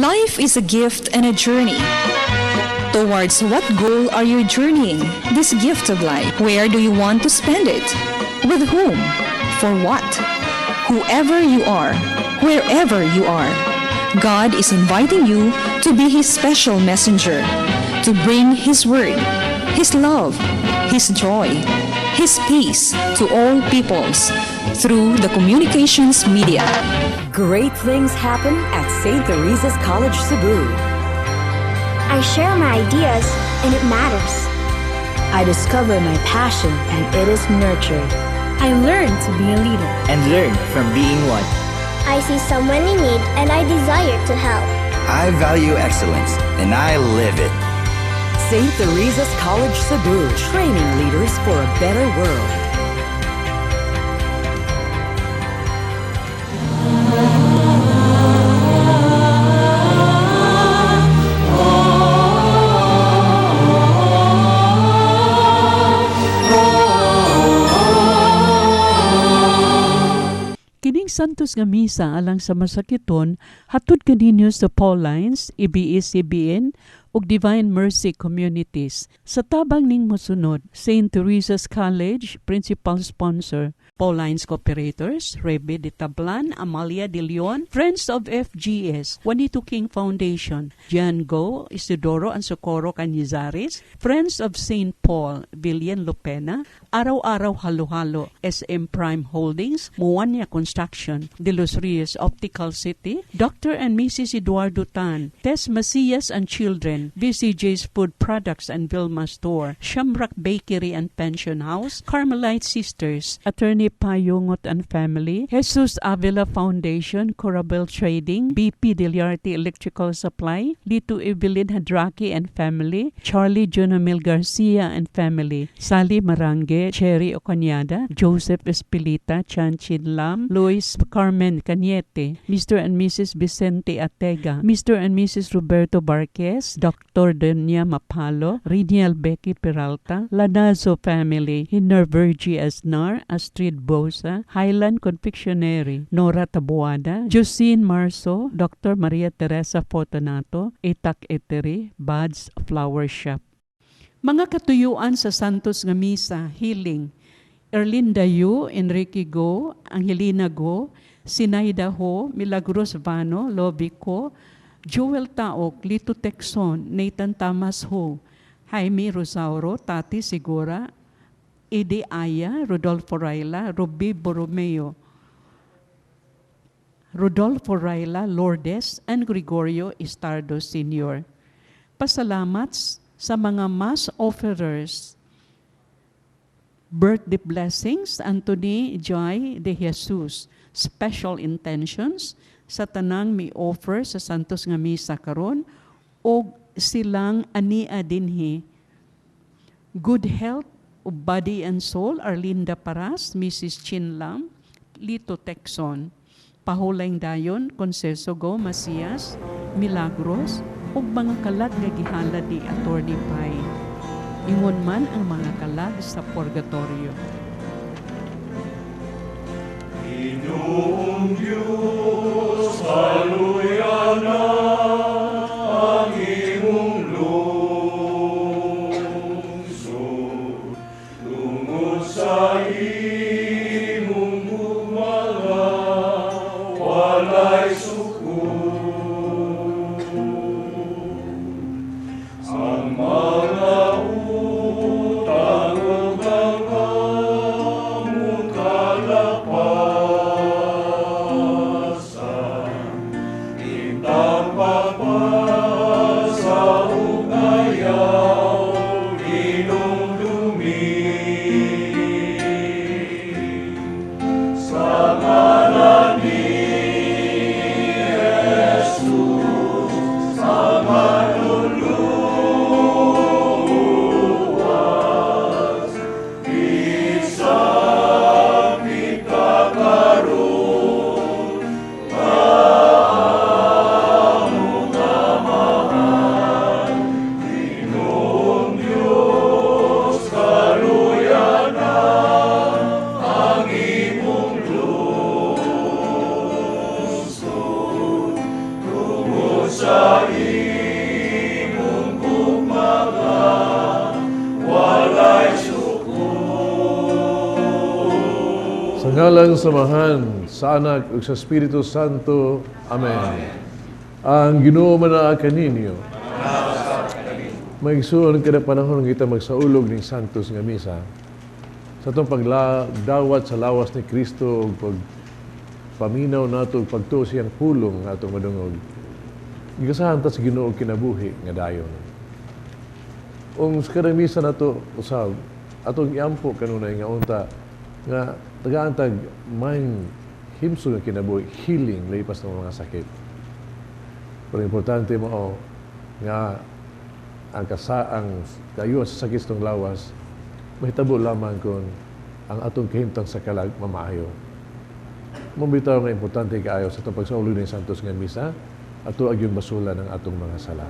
Life is a gift and a journey. Towards what goal are you journeying this gift of life? Where do you want to spend it? With whom? For what? Whoever you are, wherever you are, God is inviting you to be His special messenger, to bring His word, His love, His joy, His peace to all peoples through the communications media. Great things happen at St. Teresa's College, Cebu. I share my ideas and it matters. I discover my passion and it is nurtured. I learn to be a leader. And learn from being one. I see someone in need and I desire to help. I value excellence and I live it. St. Teresa's College, Cebu, training leaders for a better world. Kining Santos nga misa alang sa masakiton hatod kaninyo sa Paulines, ABS-CBN ug Divine Mercy Communities. Sa tabang ning mosunod, St. Teresa's College, Principal Sponsor, Paulines Cooperators, Rebe de Tablan, Amalia de Leon, Friends of FGS, Juanito King Foundation, Jan Go, Isidoro and Socorro Canizares, Friends of St. Paul, Villian Lopena, Araw-Araw Halo-Halo, SM Prime Holdings, Muania Construction, De Los Reyes Optical City, Dr. and Mrs. Eduardo Tan, Tess Macias and Children, VCJ's Food Products and Vilma Store, Shamrock Bakery and Pension House, Carmelite Sisters, Attorney Payungot and Family, Jesus Avila Foundation, Corabel Trading, BP Deliarte Electrical Supply, Lito Evelyn Hadraki and Family, Charlie Jonamil Garcia and Family, Sally Marange, Cherry Ocanyada, Joseph Espilita, Chan Chin Lam, Luis Carmen Cañete, Mr. and Mrs. Vicente Atega, Mr. and Mrs. Roberto Barquez, Dr. Donya Mapalo, Riniel Becky Peralta, Lanazo Family, Hinner Virgie Asnar, Astrid Bosa, Highland Confectionery, Nora Tabuada, Josine Marso, Dr. Maria Teresa Fortunato, Itak Etery, Buds Flower Shop. Mga katuyuan sa Santos nga Misa, Healing, Erlinda Yu, Enrique Go, Angelina Go, Sinaida Ho, Milagros Vano, Lobi Ko, Joel Taok, Lito Texon, Nathan Tamas Ho, Jaime Rosauro, Tati Sigura, Edi Aya, Rodolfo Raila, Ruby Borromeo, Rodolfo Raila, Lourdes, and Gregorio Estardo Sr. Pasalamat sa mga mass offerers. Birthday blessings, Anthony Joy de Jesus. Special intentions sa tanang mi offer sa Santos nga Misa karon og silang ania dinhi. Good health of body and soul, Arlinda Paras, Mrs. Chin Lam, Lito Texon. Pahulayng dayon, Conceso Go, Macias, Milagros, ug mga kalag nga gihalad ni Attorney Pai. Ingon man ang mga kalag sa purgatorio. Ginoong Diyos, hallelujah na ang imong lungsod. Tungod sa imong gugma nga walay sukod. Ang mga utang ug ang among kalapasan. Sa ngalan sa Amahan, sa Anak, ug sa Espiritu Santo. Amen. Ang Ginoo manaa kaninyo. Mga igsuon, kada panahon kita magsaulog ning Santos nga Misa, sa atong pagdawat sa lawas ni Kristo ug pagpaminaw nato ug pagtuo siyang pulong nga atong madungog, gigasahan ta sa Ginoo og kinabuhi nga dayon. Ung sa kada misa nato usab, atong iampo kanunay nga unta nga tagaan tag maayong himsog nga kinabuhi, healing lipas ng mga sakit. Pero importante mao nga ang kayuan sa sakit sa lawas mahitabo lamang kung ang atong kahimtang sa kalag mamaayo. Mao bitaw nga importante kaayo sa atong pagsaulog ng Santos nga Misa, ato agyong basulan ang atong mga sala.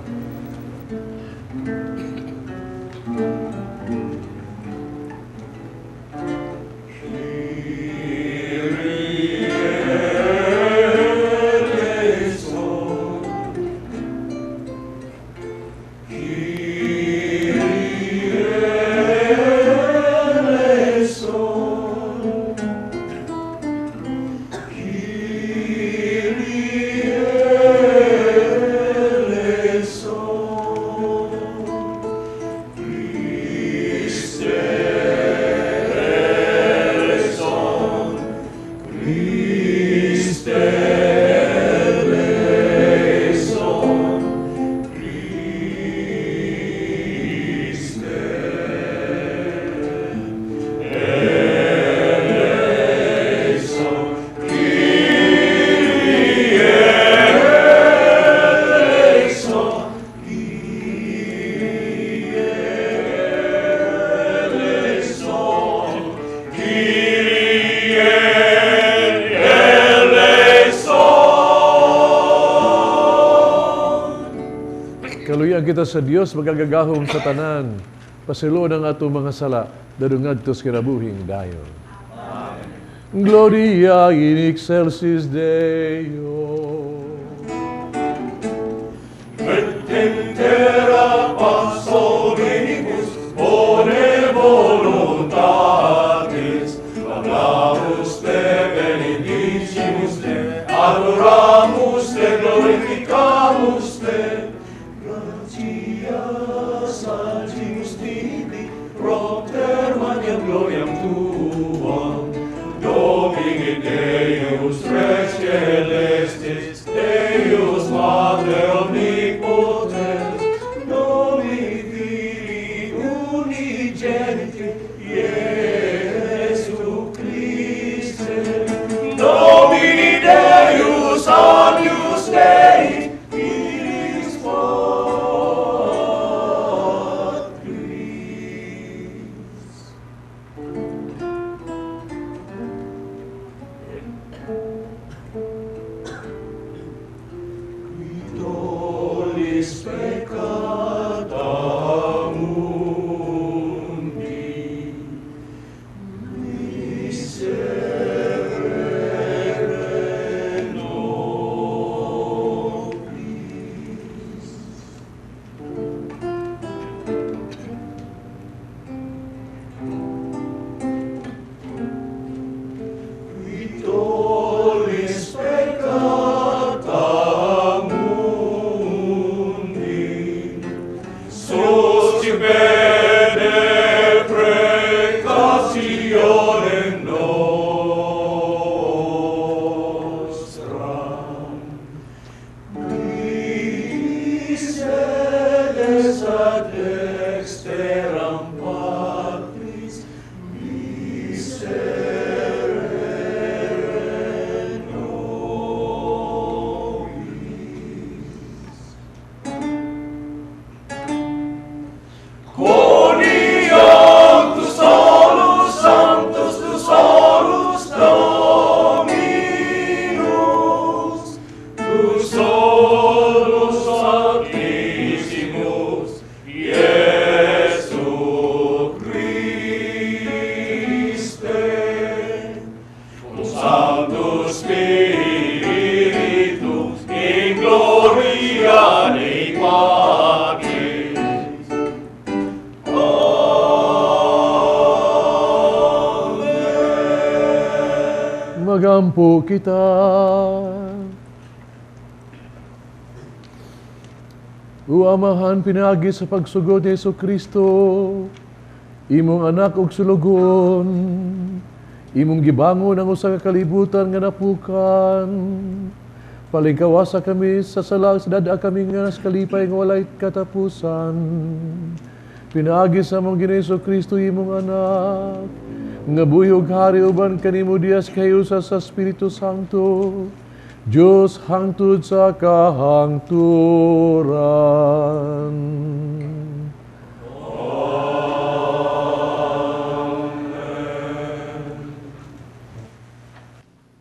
Kaluyan kita sa Dios magagagahom sa tanan. Pasayloa ang atong mga sala, dadung ngadto sa kinabuhing dayon. Amen. Gloria in excelsis Deo. Et in terra pax hominibus, bone voluntatis, laudamus te, benedicimus te, adoramus te, glorificamus te. Gratias agimus tibi, propter magnam gloriam tuam. Domine Deus, Rex Caelestis, Deus Mater omnipotens, Domini Filii unigeniti, Iesu Christe. Domini Deus, Agnus Dei, Filis Patris. Qui tollis peccata mundi, miserere nobis. Qui tollis peccata mundi, suscipe deprecationem nostram. Qui sedes ad dexteram Patris, miserere nobis. Quoniam tu solus sanctus, tu solus Dominus, tu solus sanctissimus, Iesu Christe, cum Sancto Spiritu, in gloria Dei Patris. Amen. Magampo kita. O Amahan, pinaagi sa pagsugod ni Hesus Kristo, imong anak og sulugon, imong gibangon ang usa ka kalibutan nga napukan. Palingkawasa kami sa sala sa dada kami nga kalipay nga walay katapusan. Pinaagi sa among Ginoo Hesus Kristo, imong anak, nga buhi ug hari uban kanimo dias kayo sa Espiritu Santo, Diyos hangtod sa kahangturan. Amen.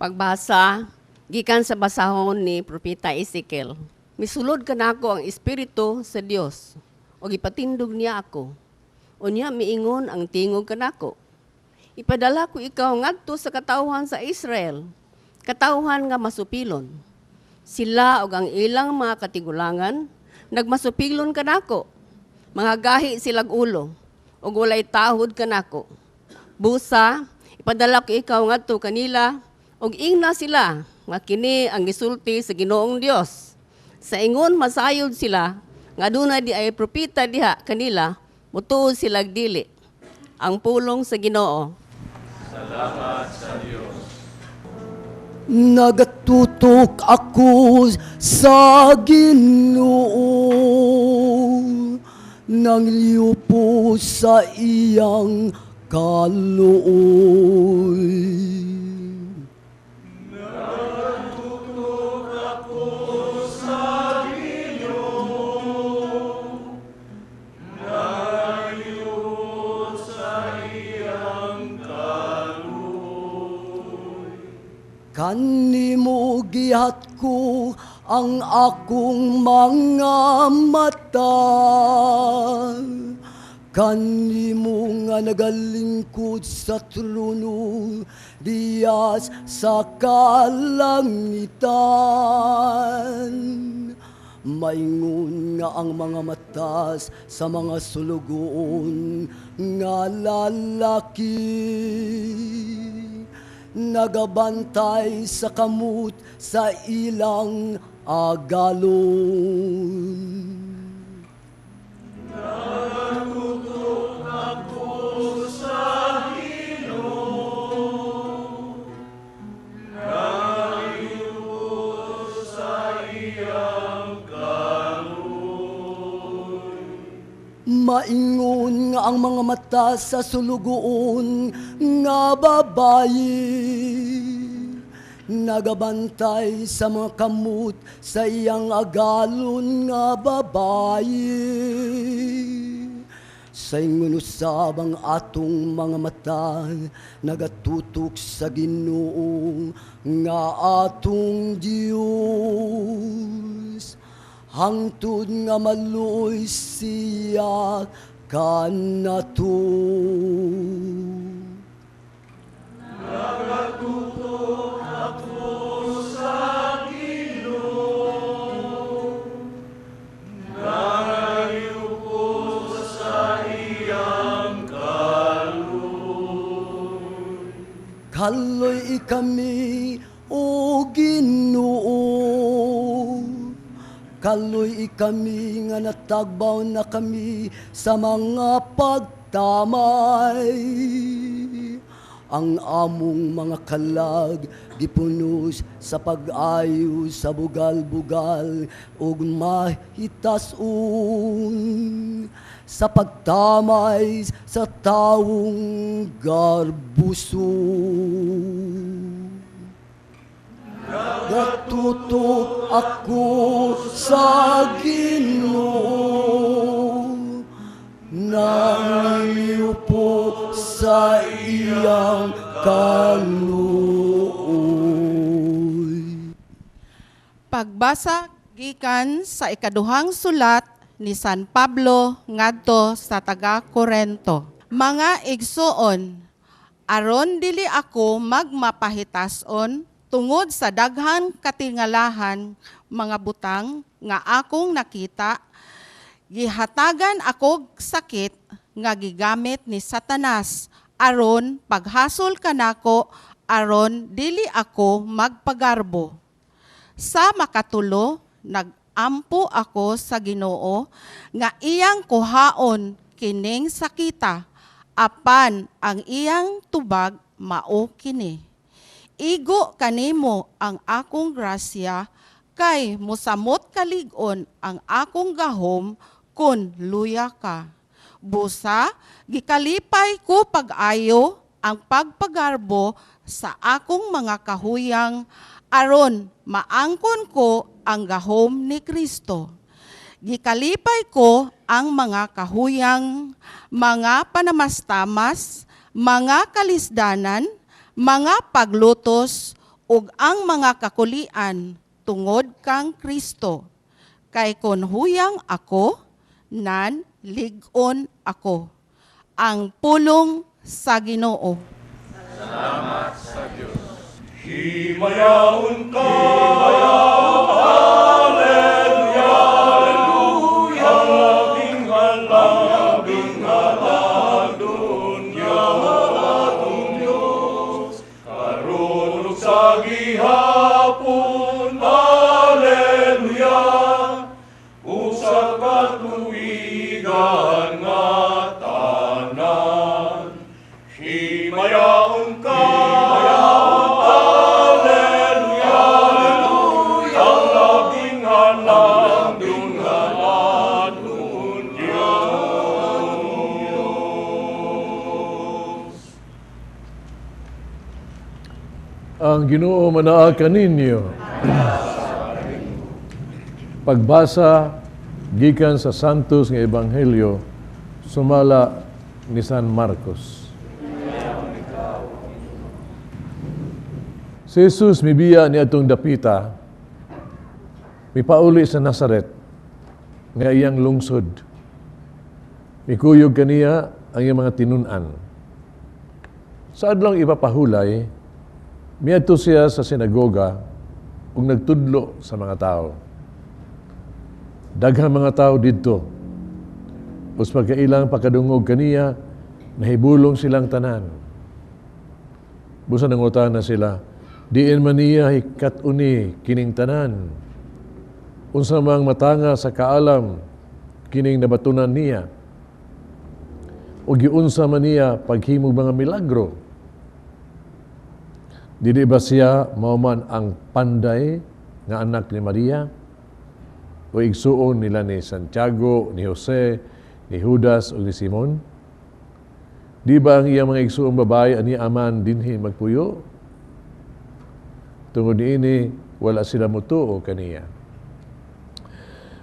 Pagbasa gikan sa basahon ni Propeta Ezekiel. Misulod kanako ang espiritu sa Dios ug ipatindog niya ako. Unya miingon ang tingog kanako. Ipadala ko ikaw ngadto sa katawhan sa Israel, katawhan nga masupilon. Sila ug ang ilang mga katigulangan nagmasupilon kanako. Mga gahi silag ulo ug walay tahod kanako. Busa, ipadala ko ikaw ngadto kanila ug ingna sila nga kini ang gisulti sa Ginoong Dios. Sa ingon masayod sila nga aduna di ay propeta diha kanila, mutuo silag dili. Ang pulong sa Ginoo. Salamat sa Dios. Nagatutok ako sa Ginoo, nangliupo sa iyang kaluoy. Nagatutok ako sa Ginoo, nangliupo sa iyang kaluoy. Kanimo gihat ko ang akong mga mata, kanimo nga nagalingkod sa trono diyas sa kalangitan. Maingon nga ang mga matas sa mga sulugoon nga lalaki, nagabantay sa kamot sa ilang agalon. Nagatutok ako sa Ginoo, nangliupo sa iyang kaluoy. Maingon nga ang mga mata sa sulugoon nga babayi, nagabantay sa mga kamot sa iyang agalon nga babayi. Sa ingon usab ang atong mga mata nagatutok sa Ginoo nga atong Dios, hangtod nga maluoy siya kanato. Nagatutok ako sa Ginoo, nangliupo sa iyang kaluoy. Kaloy kami, o Ginoo, kaloy kami nga natagbaw na kami sa mga pagtamay. Ang among mga kalag gipunos sa pag-ayo sa bugal-bugal ug mahitason sa pagtamay sa tawong garbuso. Gatutok ako sa Ginoo, nangliupo sa iyang kaluoy. Pagbasa gikan sa ikaduhang sulat ni San Pablo ngadto sa taga Korento. Mga igsuon, aron dili ako magmapahitason tungod sa daghan katingalahan mga butang nga akong nakita, gihatagan akog sakit nga gigamit ni Satanas aron paghasol kanako aron dili ako magpagarbo. Sa makatulo, nagampo ako sa Ginoo nga iyang kuhaon kining sakita, apan ang iyang tubag mao kini: "Igo kanimo ang akong grasya, kay mosamot kalig-on ang akong gahom kun luya ka." Busa gikalipay ko pag-ayo ang pagpagarbo sa akong mga kahuyang, aron maangkon ko ang gahom ni Kristo. Gikalipay ko ang mga kahuyang, mga panamastamas, mga kalisdanan, mga paglutos, ug ang mga kakulian tungod kang Kristo. Kay kon huyang ako, nan lig-on ako. Ang pulong sa Ginoo. Salamat sa Diyos. Himayaon ka, hallelujah, hallelujah, ang labing halang dunya atong Diyos, karon ug sa gihapon, hallelujah, ug sa katuigan nga tanan. Himayaon ka, hallelujah, hallelujah, ang labing halang dunya atong Diyos. Ang Ginoo manaa kaninyo. Pagbasa gikan sa Santos nga Ebanghelyo sumala ni San Marcos. Si Jesus mibiya ni atong dapita, mipauli sa Nazaret nga iyang lungsod. Mikuyog kaniya ang iyang mga tinun-an. Sa adlong ipapahulay, miadto siya sa sinagoga ug nagtudlo sa mga tao. Daghang mga tao didto. Us pagkailang pagkadungog kaniya, nahibulong silang tanan. Busa nangutana sila, diin man niya hikat-uni kining tanan? Unsa mang matanga sa kaalam kining nabatunan niya? O giunsa man niya paghimog mga milagro? Dili ba siya mao man ang panday nga anak ni Maria? O igsuon nila ni Santiago, ni Jose, ni Judas o ni Simon? Di ba ang iyang mga igsuong babae ani aman dinhi magpuyo? Tungod niini, wala sila mutuo kaniya.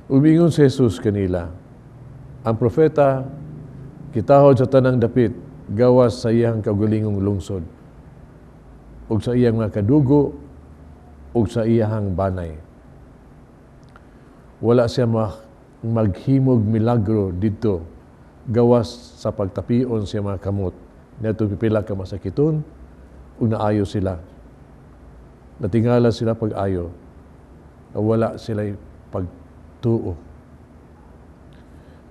Umingon si Jesus kanila, ang propeta kitahod sa tanang dapit gawas sa iyang kaugalingong lungsod, ug sa iyang mga kadugo, ug sa iyang banay. Wala siya maghimog milagro didto gawas sa pagtapion siya mga kamot. Niadtong pipila ka masakiton, ug naayo sila. Natingala sila pag-ayo. Wala sila pagtuo.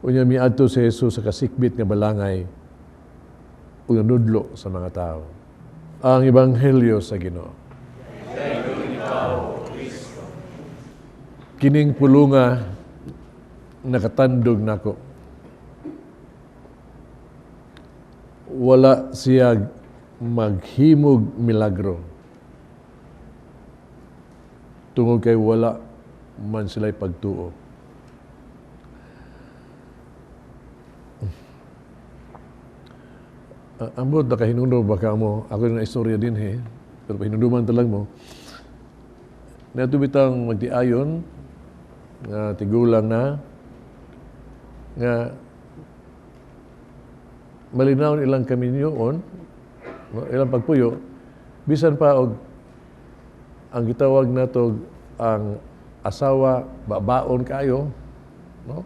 Unya miadto si Jesus sa kasikbit nga balangay ug nanudlo sa mga tao. Ang Ebanghelyo sa Ginoo. Kining pulunga nakatandog nako. Wala siya maghimog milagro. Tungod kay wala man sila'y pagtuo. Ambot nakahinungdom baka mo, ako na istorya din he, pero pahinungduman talang mo. Natubitang magtiayon, nga tigulang na, nga malinawon ilang kaminyoon, ilang pagpuyo, bisan pa og ang gitawag nato ang asawa babaon kayo, no?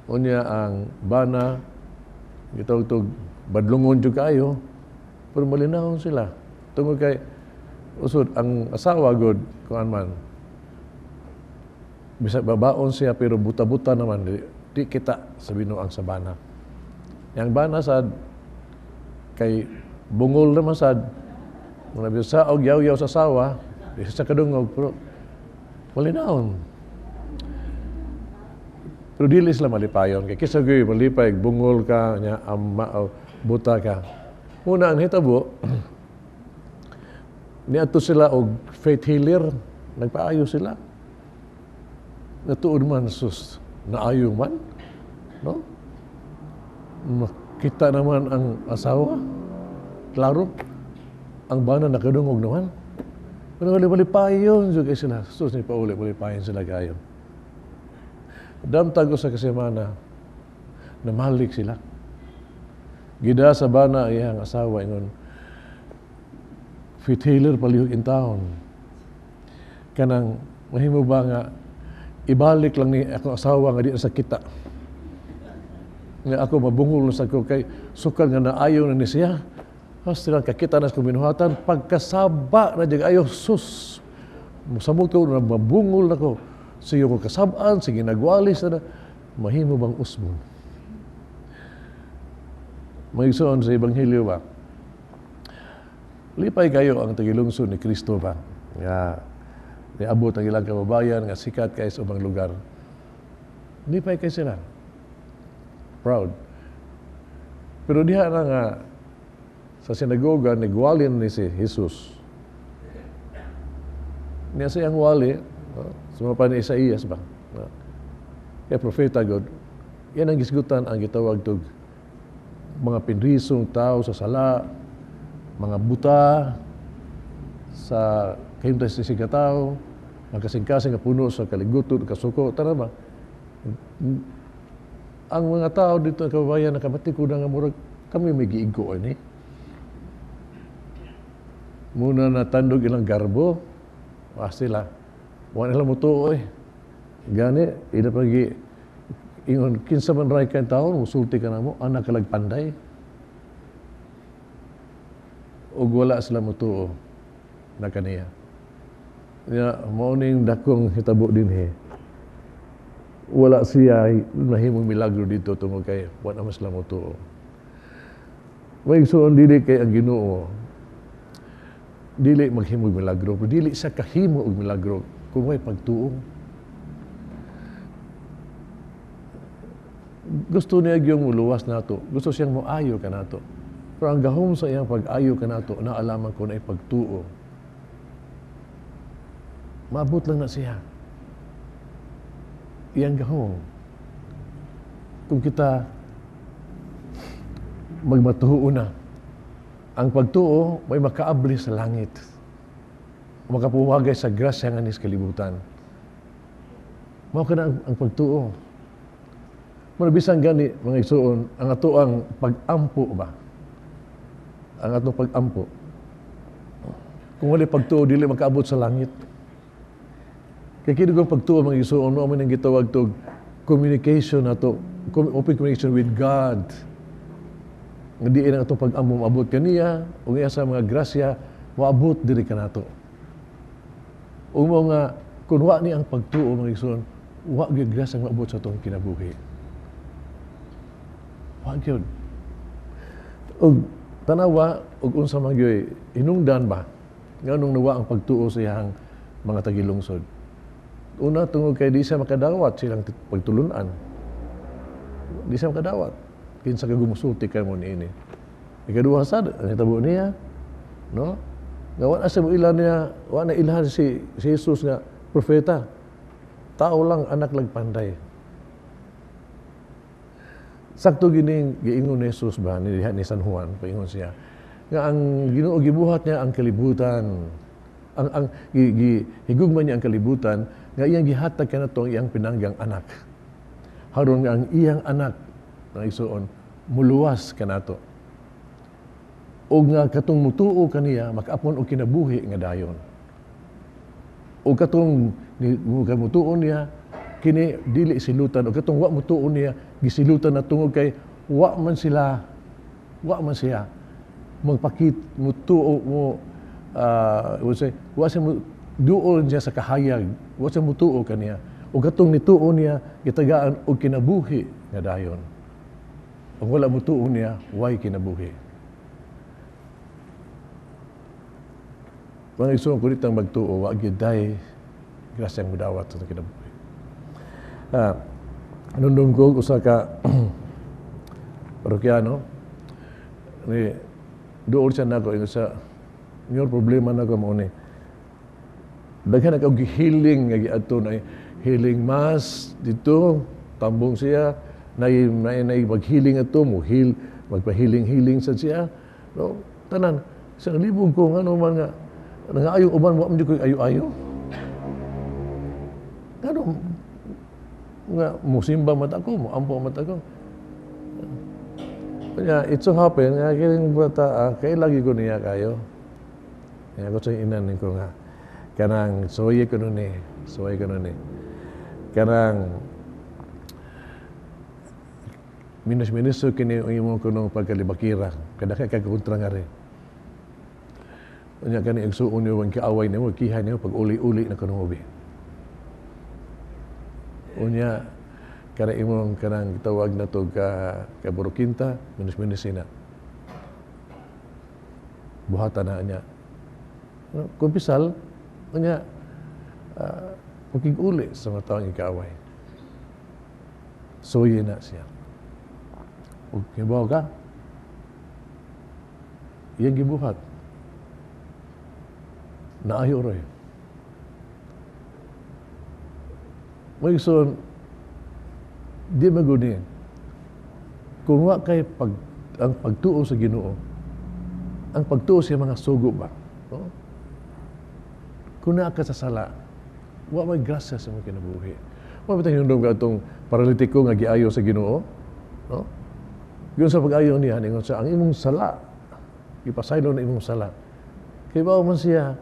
Unya ang bana gitawag tog badlungon jud kayo, pero malinawon sila tungod kay usod ang asawa gud kuan man bisag babaon siya pero buta-buta naman di kita sa binuang sa bana. Yang bana sad kay bungol naman sad. Mga bisa og yaw-yaw sa asawa, di sa kadungog, pero malinawon. Pero dili sila malipayon. Kay kisa gyud malipay, bungol ka, nya, ama, o buta ka. Muna ang hitabo, niadto sila og faith healer, nagpaayo sila. Natuod man, sus, naayo man, no? Makita naman ang asawa, klaro, ang bana nakadungog naman. Pero wala malipayon jud kay sila. Sus, ni pauli, malipayon sila kayo. Damtag usa ka semana, namalik sila. Gida sa bana iyang asawa ingon, "Faith healer palihog in town. Kanang mahimo ba nga ibalik lang ni akong asawa nga di na sa kita? Nga ako mabungol sa ko kay sukad nga naayo na ni siya. Hasta lang kakita na sa binuhatan, pagkasaba na jud ayo, sus. Musamot ko na mabungol nako. Sige ko kasabaan, sige nagwalis na, mahimo bang usbon?" Mga sa Ebanghelyo ba? Lipay kayo ang tagilungsod ni Kristo ba? Nga niabot ang ilang kababayan nga sikat kay sa ubang lugar. Lipay kay sila. Proud. Pero diha na nga sa sinagoga nigwali ni si Jesus. Niya siyang wali, no? Suma pa ni Isaías ba? No? Kaya propeta God, yan ang gisgutan ang gitawag tog mga pinrisong tao sa sala, mga buta sa kahimtang sa isigkatawo, mga kasing-kasing nga puno sa kaliguton, kasuko, tara ba? Ang mga tao dito kababayan nakabati ko na nga murag kami may giigo ani. Muna natandog ilang garbo, wa sila. Wa nila mutuo eh. Gani, ila pagi ingon kinsa man ray kang taon, musulti ka namo, anak ka panday. Ug wala sila mutuo na kaniya. Ya, mao ning dakong hitabo dinhi. Wala siya mahimong milagro dito tungod kay wala man sila mutuo. May igsoon, dili kay ang Ginoo dili maghimo og milagro, pero dili sa kahimo og milagro kung may pagtuo. Gusto niya yung muluwas nato, gusto siyang moayo kanato. Pero ang gahom sa iyang pag-ayo kanato, naalaman ko na ipagtuo. Maabot lang na siya. Iyang gahom. Kung kita magmatuo na, ang pagtuo may makaabli sa langit. Makapuwagay sa grasya nga nis kalibutan. Mao kana ang pagtuo. Muna bisan gani mga igsuon, ang ato ang pag-ampo ba? Ang atong pag-ampo. Kung wala pagtuo, dili makaabot sa langit. Kay kini kong pagtuo mga igsuon, mao man ang gitawag tog communication nato, open communication with God. Nga diin ang atong pag-ampo moabot kaniya, ug iya sa mga grasya moabot diri kanato. Ug mao nga kun wa ni ang pagtuo mga igsuon, wa gyud grasya moabot sa atong kinabuhi. Wa gyud. Ug tanawa ug unsa man gyud hinungdan ba nganong nawa ang pagtuo sa iyang mga tagilungsod. Una, tungod kay di siya makadawat silang pagtulunan. Di siya makadawat. Kinsa ka gumusulti kay mo niini. Ikaduha sad, ang hitabo niya, no? Nga wa na siya mo ila niya, wa na ilhan si Jesus nga propeta. Tao lang, anak lang panday. Sakto gining giingon ni Jesus ba ni San Juan, paingon siya nga ang Ginoo gibuhat niya ang kalibutan. Ang higugma niya ang kalibutan nga iyang gihatag kanato ang iyang pinanggang anak. Haron nga ang iyang anak na igsuon muluwas kanato. Og nga katong mutuo kaniya makaapon og kinabuhi nga dayon. Og katong mutuo niya kini dili silutan, og katong wa mutuo niya gisilutan na tungod kay wa man sila, wa man siya magpakit mutuo mo, say, wa siya duol niya sa kahayag, wa siya mutuo kaniya. Og katong nituo niya gitagaan og kinabuhi nga dayon. Og wala mutuo niya, way kinabuhi. Mga igsoon, kung ditang magtuo, wa gyud day grasya ang mudawat sa kinabuhi. Nundong ko usa ka parokyano ni duol siya nako, ingon sa ingon, "Problema nako mao ni daghan na og healing nga giadto na healing mass dito." Tambong siya nay nay nay mag-healing ato mo heal, magpa-healing healing sa siya, no? Tanan sa libog ko, ngano man nga nangaayong uban, wa man jud ko ayo-ayo? Ngano nga musimba man ako, mo ampo man ako? Kaya it so happen nga kining bata, kay lagi ko niya kayo. Kaya ako sa inan ko nga kanang suwaye ko nun eh, suwaye ko nun eh. Kanang minus-minus kini ang imong kunong pagkalibakira. Kada kay kag kontra nga rin. Unya kani igsuon niyo ang kaaway nimo, kiha niyo pag uli-uli na kunong ubi. Unya kana imong kanang tawag na to ka kaburukinta, minus minus ina. Buhatan na niya. No, kumpisal, unya uli sa mga taong ikaaway. Suyi na siya. Ug kibaw ka, iyang gibuhat. Naayo roy. Mga igsoon, di maguni. Kung wa kay ang pagtuo sa Ginoo, ang pagtuo sa mga sugo ba, no? Kung naa ka sa sala, wa may grasya sa mga kinabuhi. Wa bitang hinumdum ka atong paralitiko nga giayo sa Ginoo, no? Yun sa pag-ayo niya, ningon siya, ang imong sala, ipasaylo na imong sala. Kay bao man siya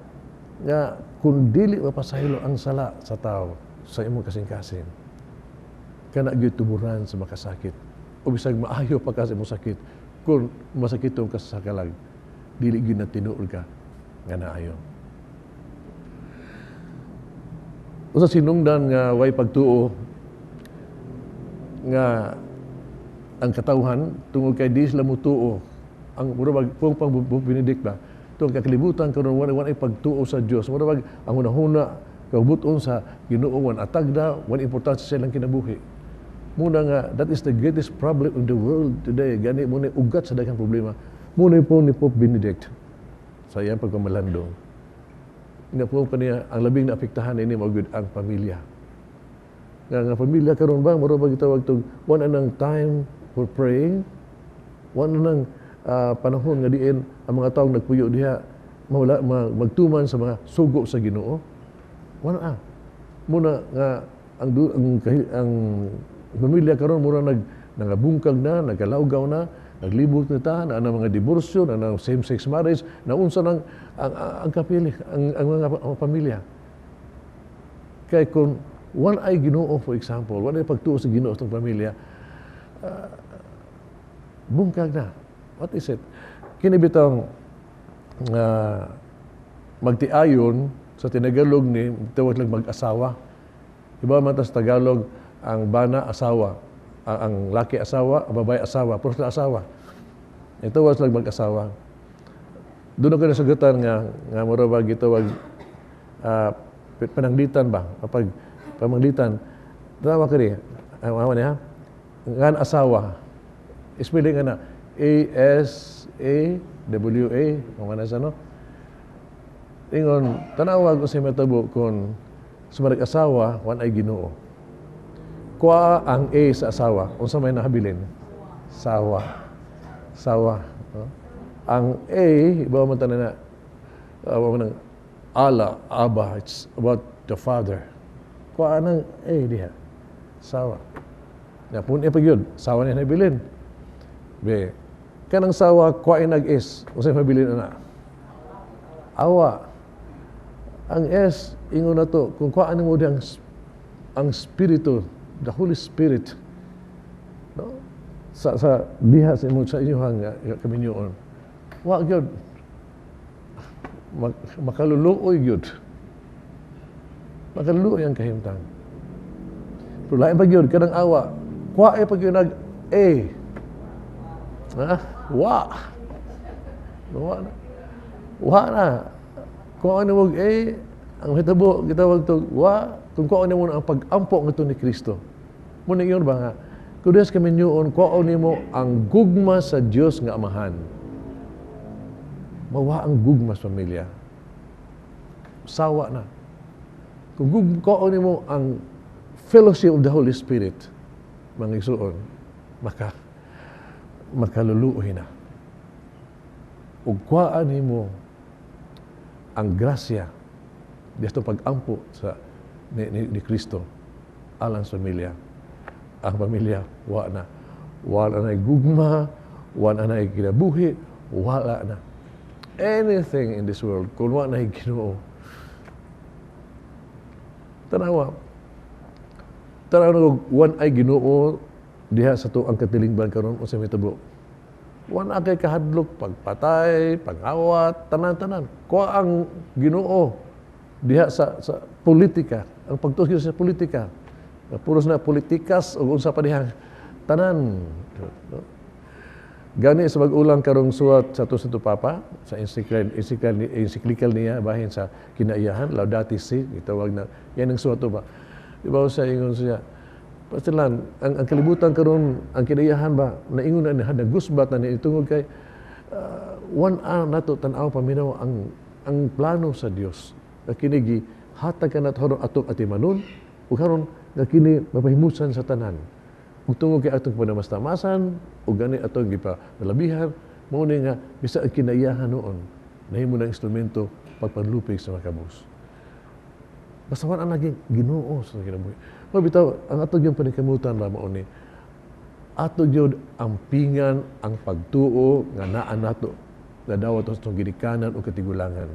nga kung dili mapasaylo ang sala sa tao sa imong kasing-kasing, kana gyud tuburan sa makasakit. O bisag maayo pa ka sa imong sakit, kung masakiton ka sa kalag, dili gyud na tinuod ka nga naayo. Usa sinungdan nga way pagtuo nga ang katawhan tungod kay di sila mutuo, ang mura bag pong pang Benedict ba, tungod kay kalibutan karon wala ay pagtuo sa Dios, mura bag ang hunahuna kabuton sa Ginoo wan atagda, wan importansya sa ilang kinabuhi. Muna nga that is the greatest problem in the world today. Gani mo ni ugat sa daghang problema. Muna po ni Pope Benedict sa iyang pagpamalandong. Ina po kaniya ang labing naapektahan ini mao gyud ang pamilya. Nga nga pamilya karon ba mura ba gitawag tog wala nang time for praying, wala nang panahon nga diin ang mga taong nagpuyo diha mawala magtuman sa mga sugo sa Ginoo. Wala ah. Muna nga ang pamilya karon mura nangabungkag na, nagkalawgaw na, naglibot na ta, na ang mga diborsyo, na ang same-sex marriage, na unsa nang ang kapili, ang mga ang pamilya. Kay kung one ay Ginoo, for example, one ay pagtuo sa Ginoo sa pamilya, bungkag na. What is it? Kini bitong magtiayon sa Tinagalog ni tawag lang mag-asawa. Iba man ta sa Tagalog, ang bana asawa, ang laki asawa, ang babae asawa, pero sila asawa. Ito was lang mag-asawa. Doon ako nasagutan nga nga mura ba gitawag pananglitan ba? Kapag pamanglitan, tama ka rin. Ang awa niya, ngan asawa. Spelling nga na, A-S-A-W-A, ang mana sa no? Ingon, tanawag ko sa matabo kung sa asawa, wan ay Ginoo. Kuha ang A sa asawa, unsa may nahabilin? Sawa. Sawa. No? Ang A, iba man tanan na, nang ala, Abba, it's about the father. Kuha ang A diha. Sawa. Na pun e pagyud, sawa niya nabilin. B. Kanang sawa, kuha nag S, unsa may mabilin ana? Awa. Ang S, ingon na to, kung kuha mo ang Spirito, the Holy Spirit, no? Sa diha sa imong sa inyong kaminyoon. Wa gyud makaluluoy gyud. Makaluluoy ang kahimtang. Pero lain pa gyud kanang awa. Kuha pa gyud nag A. Ha? Wa. Wa na. Wa na. Kung ano mo, eh, ang hitabo, gitawag to, wa, kung kuha nimo ang pag-ampo ngadto ni Kristo. Muna yun ba nga, kung Diyos kami niyon, kuha nimo ang gugma sa Dios nga Amahan. Mawa ang gugma sa pamilya. Sawa na. Kung kuha nimo ang fellowship of the Holy Spirit, mga igsuon, makaluluoy na. Ug kuhaan nimo ang grasya dito pag-ampo sa ni Kristo alang sa pamilya. Ang pamilya, wa na. Wala na gugma, wala na kinabuhi, wala na. Anything in this world, kung wa na Ginoo. Tanawa. Tanawa na wan ay Ginoo diha sa to ang katilingban karon, unsa may tabo. Wa kay kahadlok pagpatay, pag-awat, tanan-tanan. Kuha ang Ginoo diha sa politika, ang pagtuo sa politika. Puros na politikas o unsa pa diha tanan. No? Gani sa bag-ulang karong suwat sa ato Santo Papa sa encyclical niya bahin sa kinaiyahan, Laudato Si, gitawag na yan ang suwat ba. Di ba sa ingon siya, pastilan, ang kalibutan karon, ang kinaiyahan ba, naingon na niya, nagusbat na niya, tungod kay one nato tan-aw paminaw ang plano sa Dios. Na kinigi hatag ka nato atong atimanon ug karon nga kini mapahimusan sa tanan. Ug tungod kay atong panamastamasan ug gani atong gipanalabihan, mao ni nga bisa ang kinaiyahan noon nahimo ng instrumento pagpanlupig sa makabus. Basta wala naging Ginoo sa kinabuhi. Mao bitaw ang atong yung paningkamutan ba mao ni ato gyud ang pingan ang pagtuo nga naa nato na dawat sa atong ginikanan o katigulangan.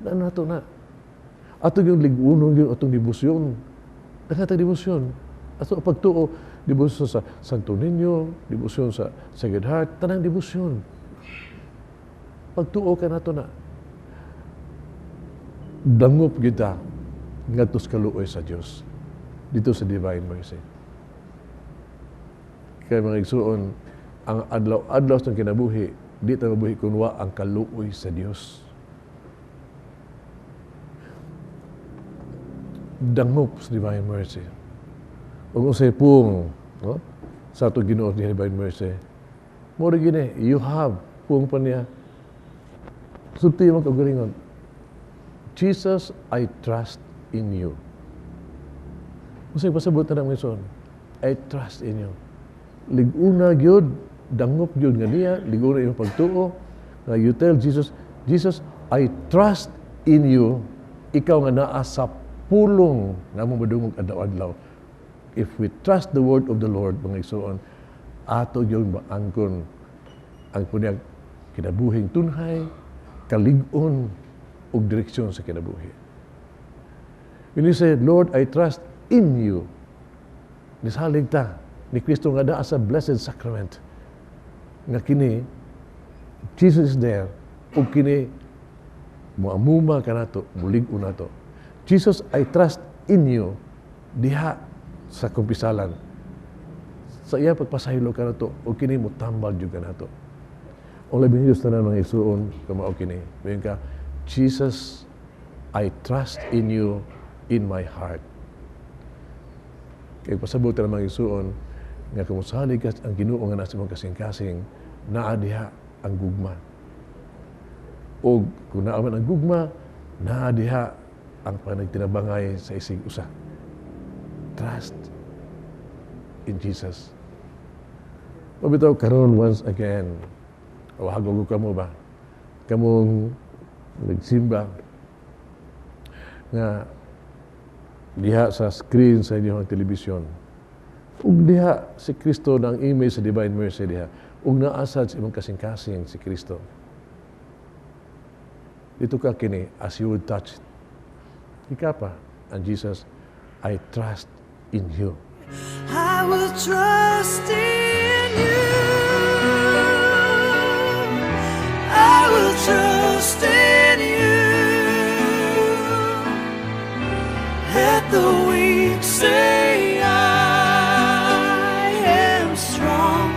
Naa nato na. Ato yung lig-unon gyud atong debosyon. Daghan debosyon. Ato pagtuo, debosyon sa Santo Niño, debosyon sa Sacred Heart, tanang debosyon. Pagtuo ka nato na. Dangop kita ngadto sa kaluoy sa Dios dito sa Divine Mercy. Kaya mga igsuon, ang adlaw-adlaw sa kinabuhi, di ta mabuhi kun wa ang kaluoy sa Dios. Dangop sa Divine Mercy. Ug unsay pung, no? Sa ato Ginoo sa Divine Mercy. Mo rin gini, you have pung pa niya. Sulti mo kagalingon. Jesus, I trust in you. Unsay pasabot na ng igsuon? I trust in you. Liguna gyud, dangop gyud nga niya, liguna imong pagtuo, nga you tell Jesus, Jesus, I trust in you. Ikaw nga naa sa pulong nga mo madungog adlaw-adlaw. If we trust the word of the Lord, mga igsoon, ato gyud maangkon ang kunyang kinabuhing tunhay, kalig-on ug direksyon sa kinabuhi. When you say, Lord, I trust in you, nisalig ta ni Kristo nga naa sa Blessed Sacrament, nga kini, Jesus is there, ug kini, muamuma ka nato, mulig-on nato. Jesus, I trust in you, diha sa kumpisalan. Sa iya pagpasaylo ka nato, o kini mutambal jud ka nato. O labing Diyos tanan mga igsuon, kamao kini. Mayon ka, Jesus, I trust in you in my heart. Kaya pasabot na mga igsuon, nga kumusalig ka ang Ginoo nga nasa imong kasing-kasing, naa diha ang gugma. O kung naa man ang gugma, naa diha ang panagtinabangay sa isig usa. Trust in Jesus. Mabitaw karon once again, o hagog kamo ba? Kamong nagsimba nga diha sa screen sa inyong telebisyon. Ug diha si Kristo ng image sa Divine Mercy diha. Ug naasad sa imong kasing-kasing si Kristo. Dito ka kini, as you would touch it. Ika pa, and Jesus, I trust in you. I will trust in you. I will trust in you. Let the weak say I am strong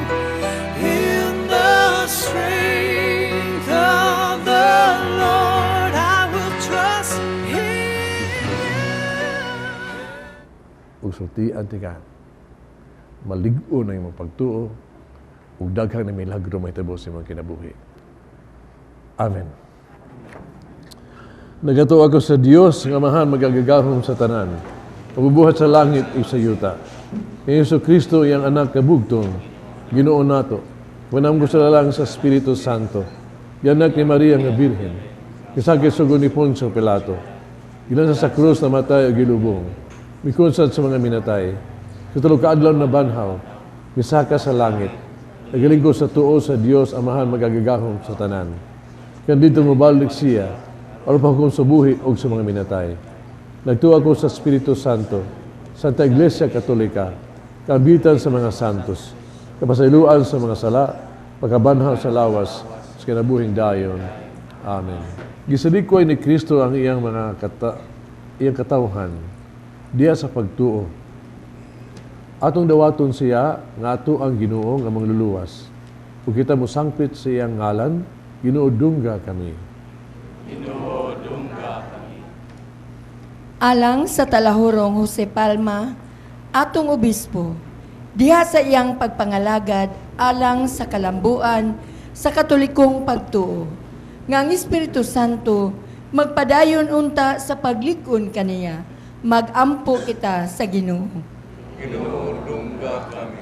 in the strength of the Lord. I will trust. ug sultian tika, malig-on ang imong pagtuo ug daghang na milagro mahitabo sa imong kinabuhi. Amen. Nagatuo ako sa Dios nga Amahan magagagahom sa tanan, pagbubuhat sa langit ug sa yuta. Ni Hesus Kristo iyang anak kabugtong, Ginoo nato. Manamgo sa lalang sa Espiritu Santo. Gianak ni Maria nga Birhen. Kisakit sugo ni Poncio Pilato. Gilansa sa krus namatay ug gilubong. Mikunsad sa mga minatay. Sa tulo ka adlaw na banhaw, misaka sa langit. Nagalingkod sa tuo sa Dios Amahan magagagahom sa tanan. Kan dito mobalik siya aron paghukom sa buhi og sa mga minatay. Nagtuo ako sa Espiritu Santo, Santa Iglesia Katolika, kaambitan sa mga santos, kapasayloan sa mga sala, pagkabanhaw sa lawas, sa kinabuhing dayon. Amen. Gisalikway ni Kristo ang iyang mga iyang katawhan diya sa pagtuo. Atong dawaton siya nga ato ang Ginoo nga mangluluwas. Ug kita mosangpit sa iyang ngalan, Ginoo dungga kami. Ginoo dungga kami. Alang sa talahurong Jose Palma, atong obispo, diha sa iyang pagpangalagad alang sa kalambuan sa katolikong pagtuo, nga ang Espiritu Santo magpadayon unta sa paglig-on kaniya, magampo kita sa Ginoo. Ginoo dungga kami.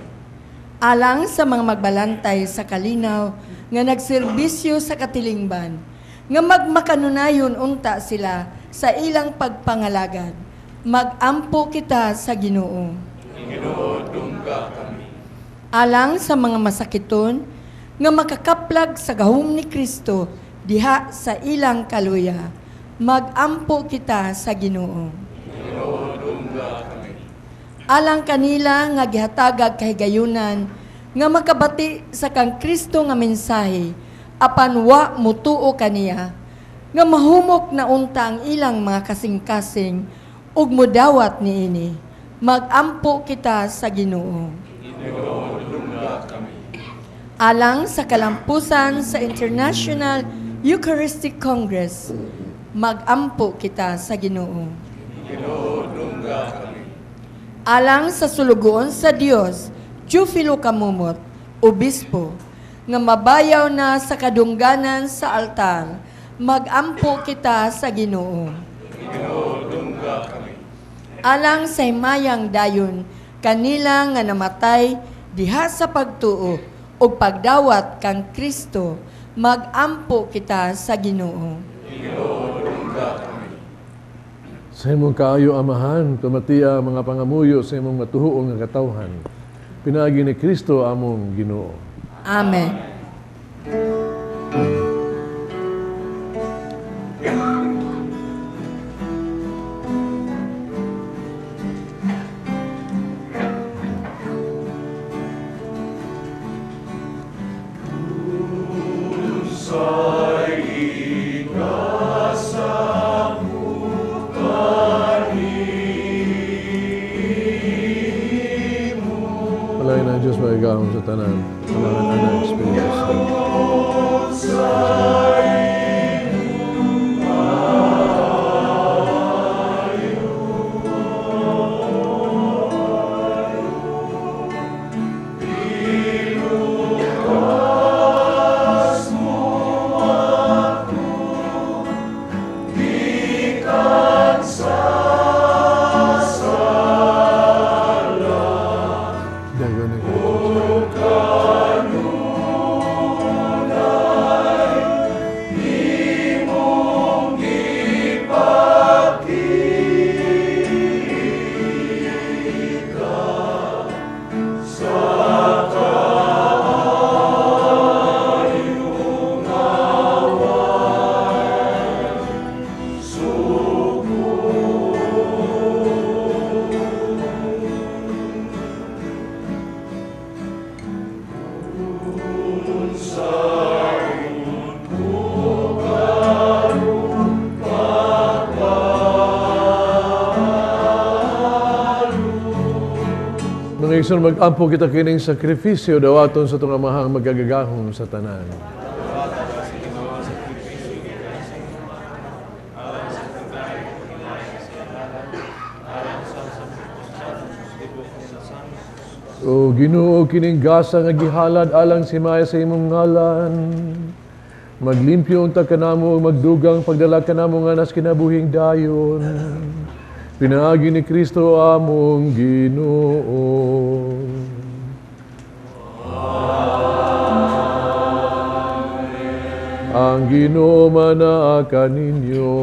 Alang sa mga magbalantay sa kalinaw nga nagserbisyo sa katilingban, nga magmakanunayon unta sila sa ilang pagpangalagad, magampo kita sa Ginoo. Ginoo dungga kami. Alang sa mga masakiton nga makakaplag sa gahom ni Kristo diha sa ilang kaluya, magampo kita sa Ginoo. Ginoo dungga kami. Alang kanila nga gihatagag kahigayunan nga makabati sa kang Kristo nga mensahe apan wa mutuo kaniya, nga mahumok na unta ang ilang mga kasing-kasing ug modawat niini, magampo kita sa Ginoo. Ginoo dungga kami. Alang sa kalampusan sa International Eucharistic Congress, magampo kita sa Ginoo. Ginoo dungga kami. Alang sa sulugoon sa Dios, Teofilo Camomot, obispo, nga mabayaw na sa kadungganan sa altar, magampo kita sa Ginoo. Ginoo dungga kami. Alang sa himayang dayon kanila nga namatay diha sa pagtuo ug pagdawat kang Kristo, magampo kita sa Ginoo. Ginoo dungga kami. Sa imong kaayo, Amahan, tumatia ang mga pangamuyo sa imong matuhuong nga katawhan. Pinaagi ni Kristo among Ginoo. Amen. Sa tanan, Amahan, Anak, Espiritu Santo. Mga mag-ampo kita kining sakripisyo dawaton sa itong amahang magagagahom sa tanan. O Ginoo, kining gasa nga gihalad alang si maya sa imong ngalan. Maglimpyo unta kanamo ug magdugang pagdala kanamo nga nas kinabuhing dayon. Pinaagi ni Kristo among Ginoo. Amen. Ang Ginoo manaa kaninyo.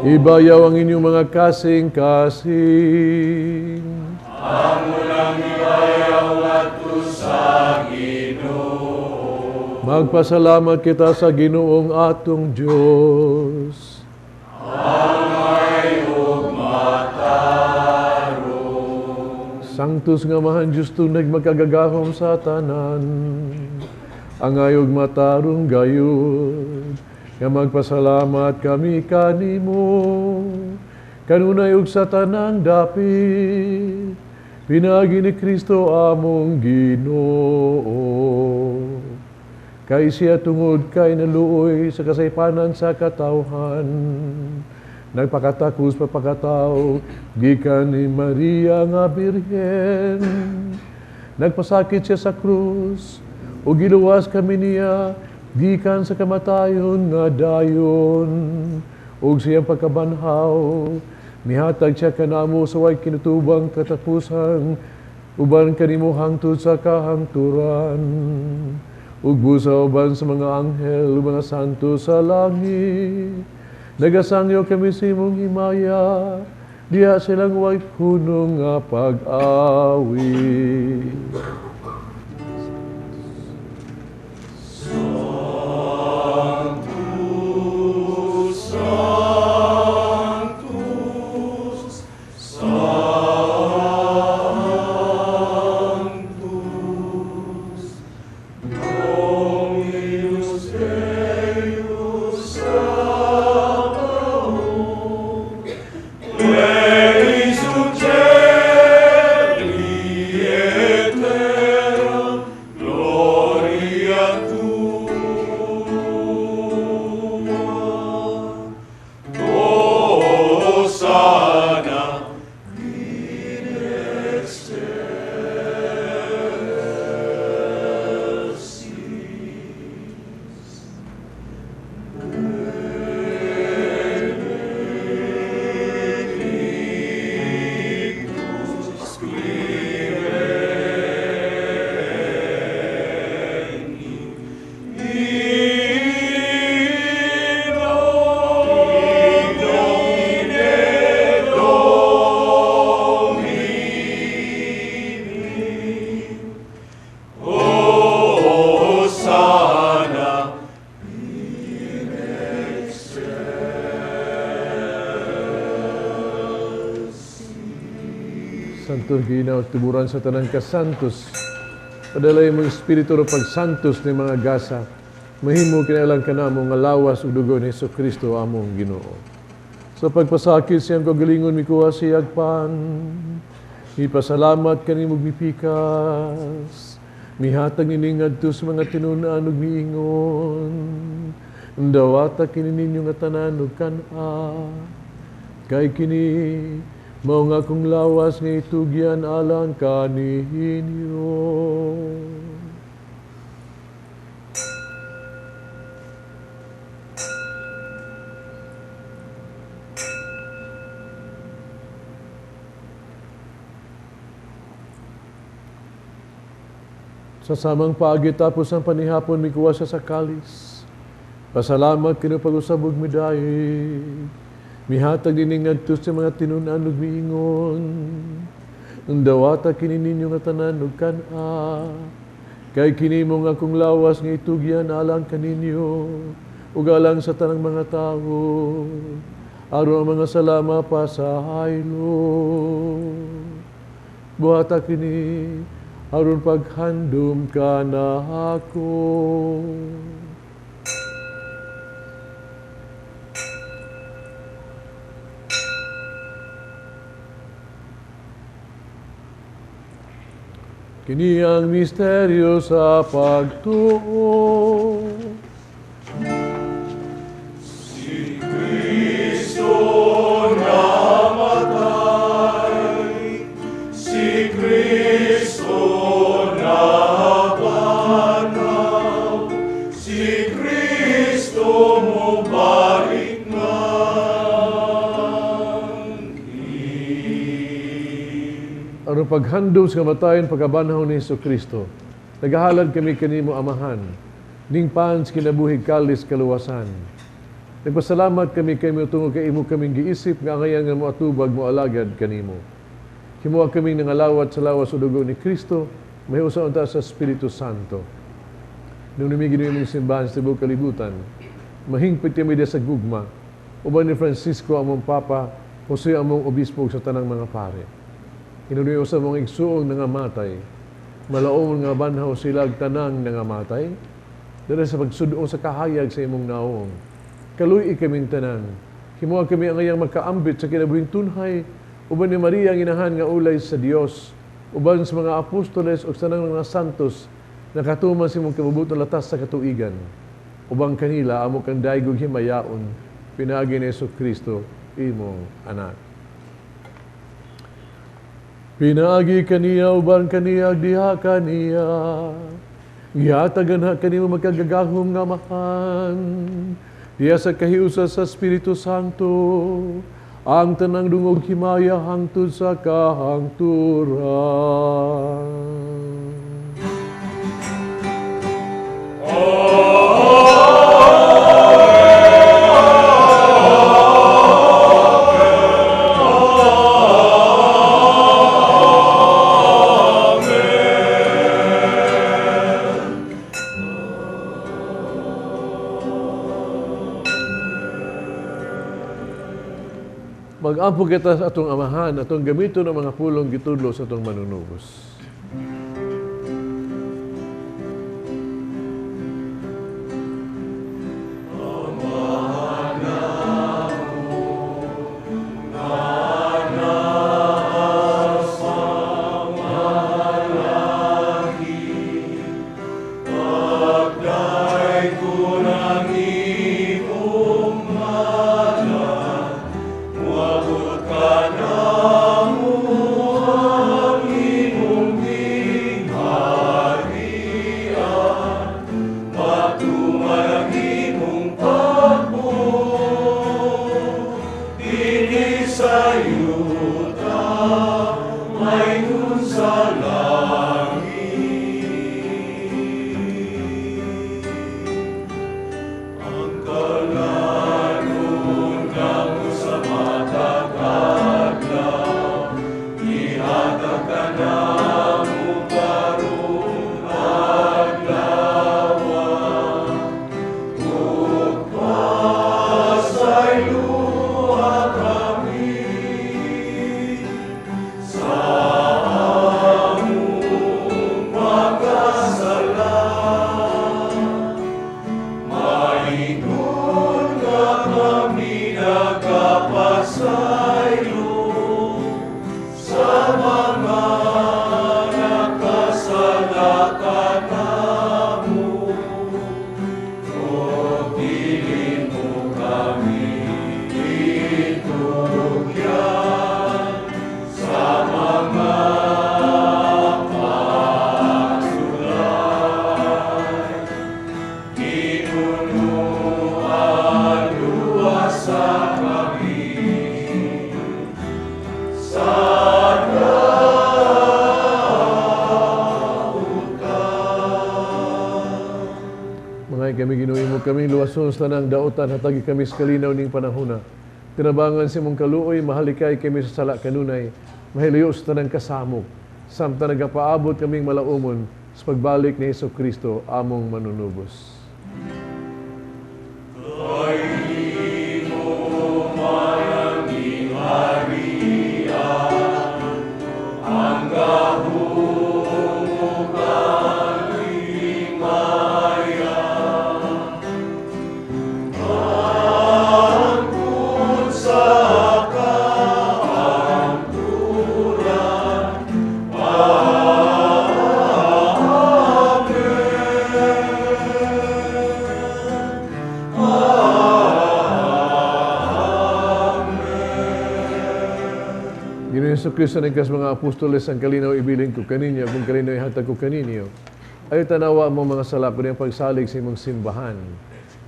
Ibayaw ang inyong mga kasing-kasing. Amo nang ibayaw ngadto sa Ginoo. Magpasalamat kita sa Ginoong atong Dios. Angay ug matarong. Sanctus nga mahan Dios tunay makagagahom sa tanan. Angay ug matarong gayud. Nga magpasalamat kami kanimo, kanunay ug sa tanang dapit, pinaagi ni Kristo among Ginoo. Kay siya tungod kay naluoy sa kasaypanan sa katawhan, nagpakatakos papakataw, gikan ni Maria nga Birhen. Nagpasakit siya sa krus, ug giluwas kami niya, gikan sa kamatayon nga dayon, ug siyang pagkabanhaw, mihatag siya kanamo sa way kinutubang katapusan, uban kanimo hangtod sa kahangturan. Ug busa uban sa mga anghel ug mga santo sa langit, nagasangyo kami sa imong himaya, diha silang way hunong nga pag-awit. Santo Ginaw, tuburan sa tanang kasantos. Padalay mong espiritu ro pagsantos ni mga gasa. Mahimo kinalang kanamo nga lawas ug dugo ni Hesukristo among Ginoo. Sa pagpasakit siyang kagalingon mikuha siyag pan. Mipasalamat kanimo mipikas. Mihatag ini ngadto sa mga tinun-an ug miingon. Dawata kini ninyo nga tanan ug kan-a. Kay kini mao nga akong lawas nga itugyan alang kaninyo. Sa samang paagi tapos ang panihapon mikuha siya sa kalis. Pasalamat kinu pag-usab ug midayeg. Mihatag ini ngadto sa mga tinun-an ug miingon. Ang dawata kini ninyo nga tanan ug kan-a. Kay kini mo nga akong lawas nga itugyan alang kaninyo ug alang sa tanang mga tawo. Aron ang mga salama pa sa haylo. Buhata kini aron paghandom ka na ako. Kini ang misteryo sa pagtuo. Si Kristo Aron paghandom sa kamatayon pagkabanhaw ni Hesus Kristo, nagahalad kami kanimo Amahan, ning pan sa kinabuhi kalis kaluwasan. Nagpasalamat kami kay tungod kay imo kaming giisip nga angayan nga moatubag moalagad kanimo. Himoa kaming nangalawat sa lawas o dugo ni Kristo, mahiusa unta sa Espiritu Santo. Nung numigin imong simbahan sa tibuok kalibutan, mahingpit kami sa gugma, uban ni Francisco among Papa, Jose among Obispo sa tanang mga pare. Hinunuyo sa mga igsuong nangamatay, malaong nga banhaw sila tanang nangamatay, dala sa pagsudong sa kahayag sa imong naong. Kaluy kaming tanan, himuha kami ang ngayang magkaambit sa kinabuhing tunhay, uban ni Maria ang inahan nga ulay sa Dios, uban sa mga apostoles o sa tanang mga santos, nakatuman sa imong kabubutong latas sa katuigan. Ubang kanila amo kang daygog himayaon, pinaagi ni Hesus Kristo, imong anak. Pinaagi kaniya, uban kaniya, diha kaniya, gihatagan ha kanimo magkagagahom nga Amahan, diha sa kahiusa sa Espiritu Santo, ang tanang dungog himaya hangtod sa kahangturan. Mag-ampo kita sa atong Amahan, atong gamiton ang mga pulong gitudlo sa atong manunubos. Kami luwason sa tanang daotan, hatagi kami sa kalinaw ning panahona. Tinabangan sa imong kaluoy, mahalikay kami sa sala kanunay, mahilayo sa tanang kasamok. Samtang nagapaabot kaming malaumon sa pagbalik ni Hesus Kristo, among manunubos. Kristo nagkas mga apostoles ang kalinaw ibilin ko kaninyo, kung kalinaw ihatag ko kaninyo. Ay tanawa mo mga sala ko niyang pagsalig sa imong simbahan.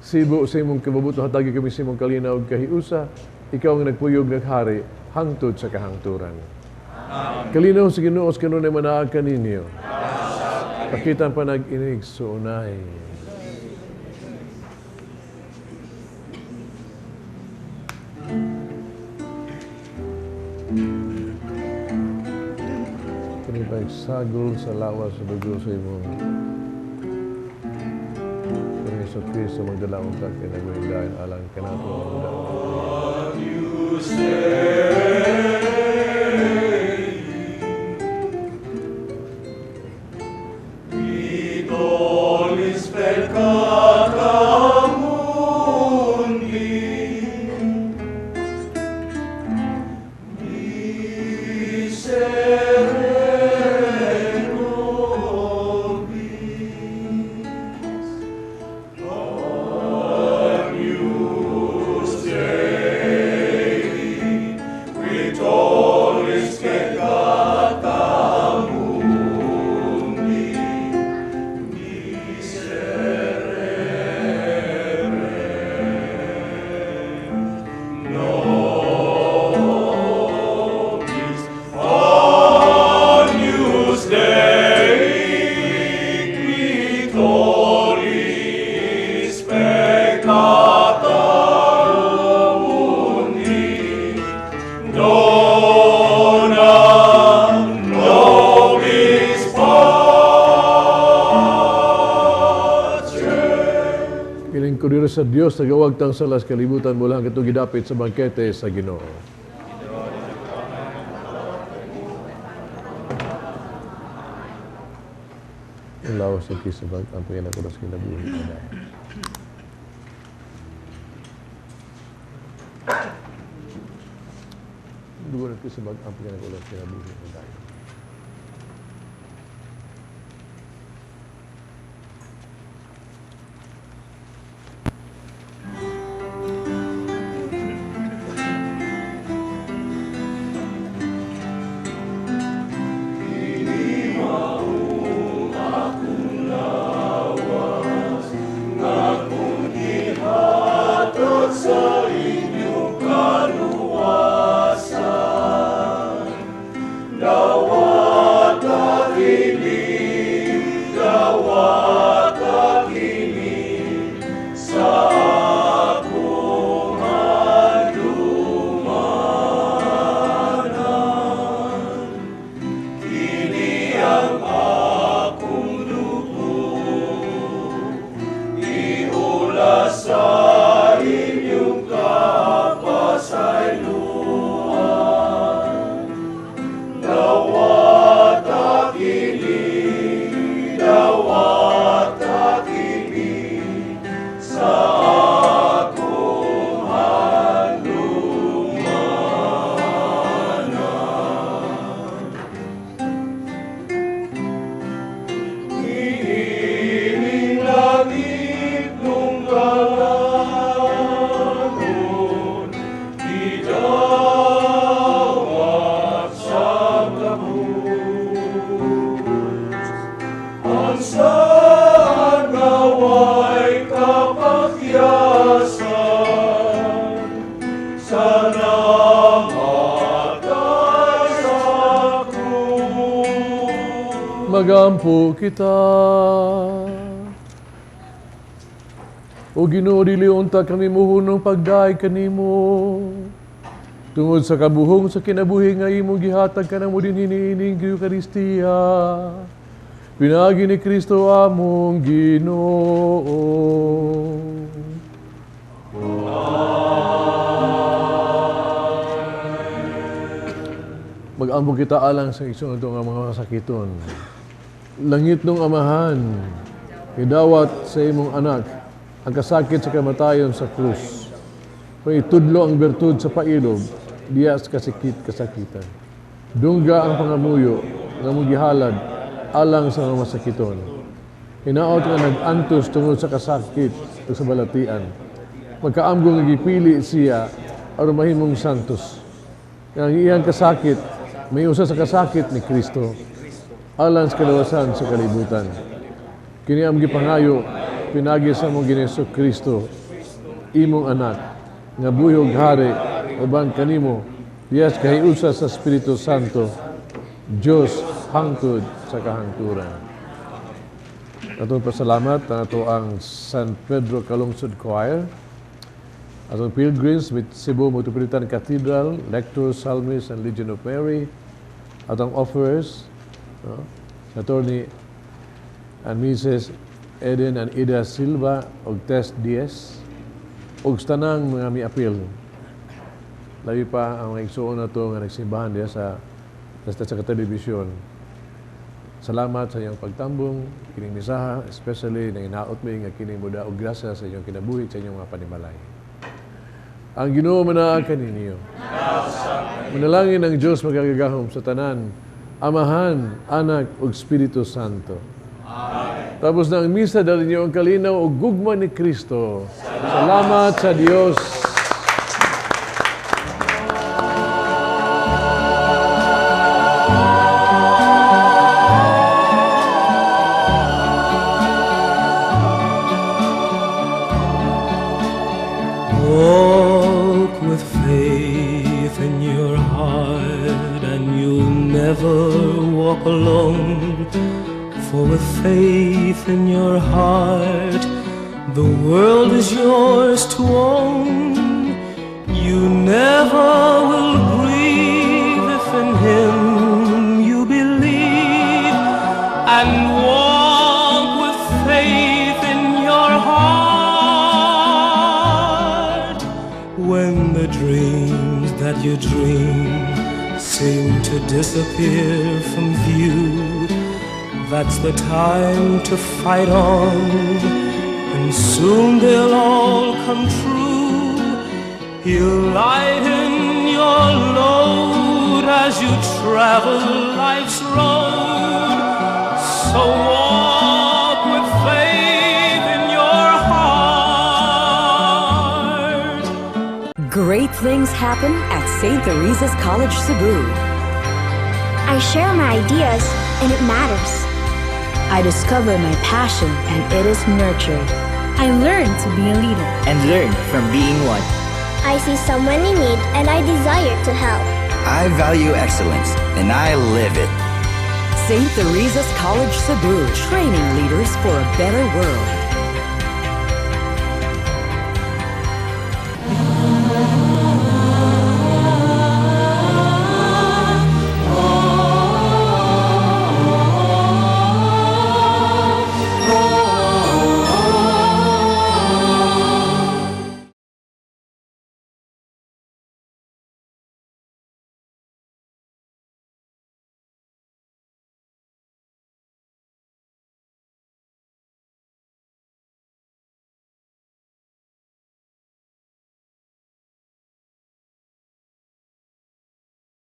Sibo sa imong kabubuto hatagi kami sa imong kalinaw kahiusa, ikaw ang nagpuyog naghari hangtod sa kahangturan. Amen. Kalinaw sa Ginoo sa kanunay manaag kaninyo. Pakita ang panag-inig suunay. Kini pagsagol sa lawas sa dugo sa imong Jesu Kristo magdala unta kay nagwindahin alang kanato. What you say, Vitolis peccata mundi, miserere nobis. Agnus Dei, qui tollis peccata mundi, miserere nobis. Agnus Dei, qui tollis peccata mundi, dona nobis pace. Kining kordero sa Dios nagawagtang salas kalibutan mula ang katong gidapit sa bangkete sa Ginoo. Ang lawas ni Kristo bag ang Panginoon sa kinabuhi na. Dugo ni Kristo bag ang Panginoon sa kinabuhi na. Sa inyong kaluwasan, dawata kini sa akong handumanan. Kini ang akong dugo, iula sa inyong kapasayloan. Dawata kini sa akong handumanan. Iining langit nung galanon, gidawat sa kabus. Ang saan naway kapakyasan, sa namatay sa krus. Magampo kita. O Ginoo, dili unta kami muhunong pagdaig kanimo. Tungod sa kabuhong sa kinabuhi nga imong gihatag kanamo dinhi niining Eukaristiya. Pinaagi ni Kristo among Ginoo. Mag-ampo kita alang sa igsoon nga mga masakiton. Langit nung Amahan, idawat sa imong anak ang kasakit sa kamatayon sa krus. Kung itudlo ang bertud sa pailob, diya sa kasikit kasakitan. Dungga ang pangamuyo nga mugihalad alang sa mga masakiton. Hinaot nga nag-antos tungod sa kasakit o sa balatian. Magkaamgo nga gipili siya aron mahimong santos. Nga ang iyang kasakit may usa sa kasakit ni Kristo alang sa kalawasan sa kalibutan. Kini ang gipangayo pinagi sa among Ginoong Hesus Kristo, imong anak, nga buhi ug hari uban kanimo, diya sa kahiusa sa Espiritu Santo, Dios hangtod sa kahangturan. Atong pasalamat ang ato ang San Pedro Calungsod Choir, atong pilgrims with Cebu Metropolitan Cathedral, Lectors, Psalmists, and Legion of Mary, atong offerers, no? Sa Attorney and Mrs. Eden and Ida Silva og Tess Diaz, og sa tanang mga miapil. Labi pa ang mga igsuon nato nga nagsimbahan diya sa telebisyon. Salamat sa inyong pagtambong, kining misaha, especially nang inaot mi nga kining muda og grasya sa inyong kinabuhi, sa inyong mga panimalay. Ang Ginoo manaa kaninyo. Manalangin ang Dios makagagahom sa tanan, Amahan, Anak ug Espiritu Santo. Amen. Tapos na ang misa, dali niyo ang kalinaw ug gugma ni Kristo. Salamat sa Dios. Walk with faith in your heart, and you'll never walk alone. For with faith in your heart, the world is yours to own. You never will grieve if in Him you believe, and walk with faith in your heart. When the dreams that you dream seem to disappear from view, that's the time to fight on, and soon they'll all come true. He'll lighten your load as you travel life's road. So walk with faith in your heart. Great things happen at St. Teresa's College, Cebu. I share my ideas, and it matters. I discover my passion, and it is nurtured. I learn to be a leader. And learn from being one. I see someone in need, and I desire to help. I value excellence, and I live it. St. Teresa's College, Cebu, training leaders for a better world.